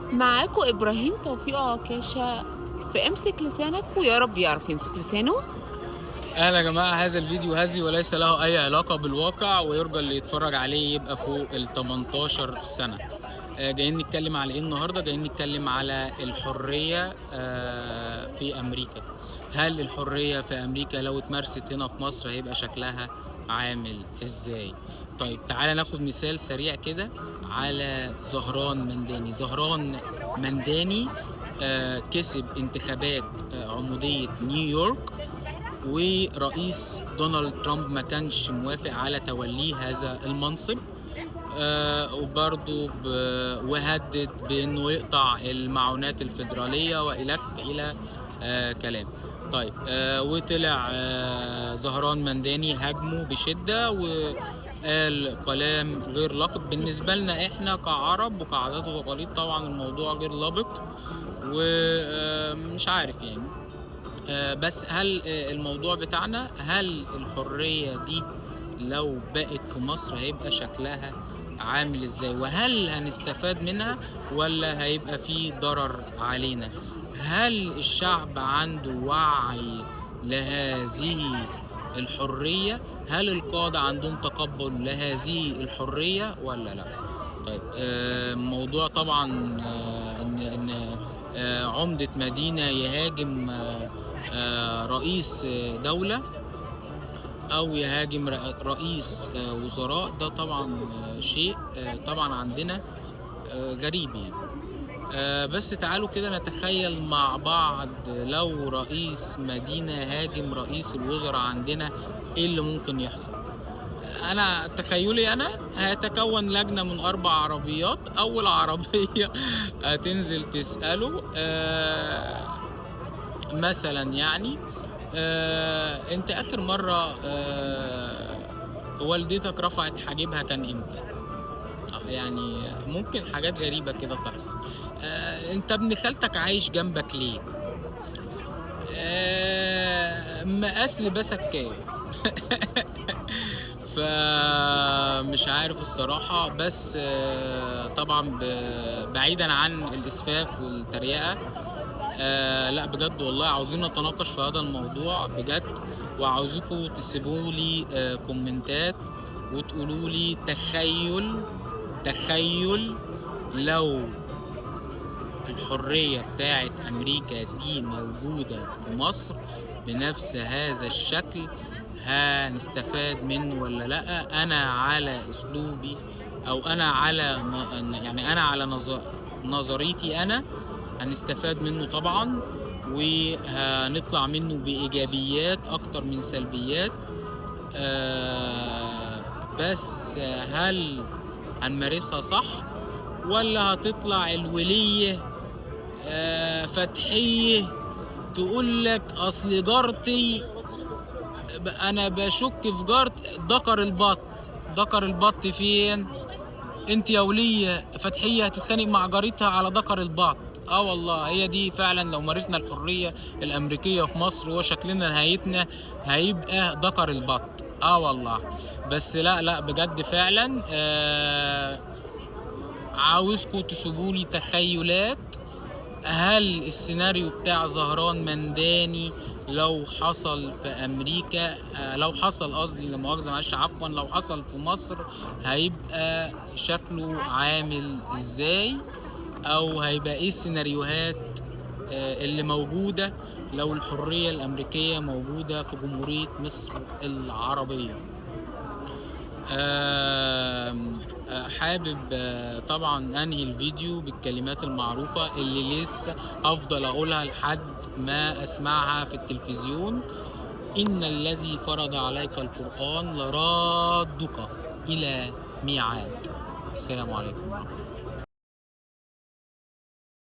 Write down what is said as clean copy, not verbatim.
معاكم ابراهيم توفيق عكاشة في امسك لسانك، ويا رب يعرف يمسك لسانه. اهلا يا جماعة، هذا الفيديو هزلي وليس له اي علاقة بالواقع، ويرجى اللي يتفرج عليه يبقى فوق ال 18 سنة. جايين نتكلم على ايه النهارده؟ جايين نتكلم على الحرية في امريكا. هل الحرية في امريكا لو اتمارست هنا في مصر هيبقى شكلها عامل ازاي؟ طيب تعالى ناخد مثال سريع كده على زهران منداني. زهران منداني كسب انتخابات عموديه نيويورك، ورئيس دونالد ترامب ما كانش موافق على توليه هذا المنصب، وبرضه وهدد بانه يقطع المعونات الفيدرالية والخ الى كلام. طيب وطلع زهران منداني هاجمه بشده وقال كلام غير لبق بالنسبة لنا احنا كعرب وكعادات وتقاليد. طبعا الموضوع غير لبق ومش عارف يعني. بس هل الموضوع بتاعنا، هل الحرية دي لو بقت في مصر هيبقى شكلها عامل ازاي؟ وهل هنستفاد منها ولا هيبقى في ضرر علينا؟ هل الشعب عنده وعي لهذه الحرية؟ هل القادة عندهم تقبل لهذه الحرية ولا لا؟ طيب موضوع طبعا ان عمدة مدينة يهاجم رئيس دولة او يهاجم رئيس وزراء، ده طبعا شيء طبعا عندنا غريب يعني. بس تعالوا كده نتخيل مع بعض لو رئيس مدينة هاجم رئيس الوزراء عندنا، ايه اللي ممكن يحصل؟ انا تخيلي انا هيتكون لجنة من 4 عربيات. اول عربية هتنزل تسأله مثلا يعني انت اخر مرة والدتك رفعت حاجبها كان امتى؟ يعني ممكن حاجات غريبة كده تحصل. انت ابن خالتك عايش جنبك ليه؟ مقاس لباسك كام؟ فمش عارف الصراحة. بس طبعا بعيدا عن الإسفاف والتريقة، لا بجد والله عاوزين نتناقش في هذا الموضوع بجد، وعاوزكم تسيبوا لي كومنتات وتقولوا لي تخيل لو الحرية بتاعت أمريكا دي موجودة في مصر بنفس هذا الشكل، هنستفاد منه ولا لأ؟ أنا على أسلوبي، أو أنا على يعني أنا على نظريتي أنا هنستفاد منه طبعا، وهنطلع منه بإيجابيات أكتر من سلبيات. بس هل هنمارسها صح ولا هتطلع الولية فتحية تقول لك أصل جارتي، أنا بشك في جارت ذكر البط، ذكر البط فين؟ انت يا ولية فتحية هتتخانق مع جارتها على ذكر البط. والله هي دي فعلا لو مارسنا الحرية الأمريكية في مصر وشكلنا نهايتنا هيبقى ذكر البط. والله. بس لا بجد فعلا عاوزكم تسيبولي تخيلات. هل السيناريو بتاع زهران منداني لو حصل في أمريكا، لو حصل قصدي لا مؤاخذة معلش عفوا، لو حصل في مصر هيبقى شكله عامل ازاي؟ او هيبقى ايه السيناريوهات اللي موجودة لو الحرية الأمريكية موجودة في جمهورية مصر العربية؟ حابب طبعا انهي الفيديو بالكلمات المعروفة اللي لسه افضل اقولها لحد ما اسمعها في التلفزيون: ان الذي فرض عليك القرآن لرادك الى ميعاد. السلام عليكم ورحمة الله.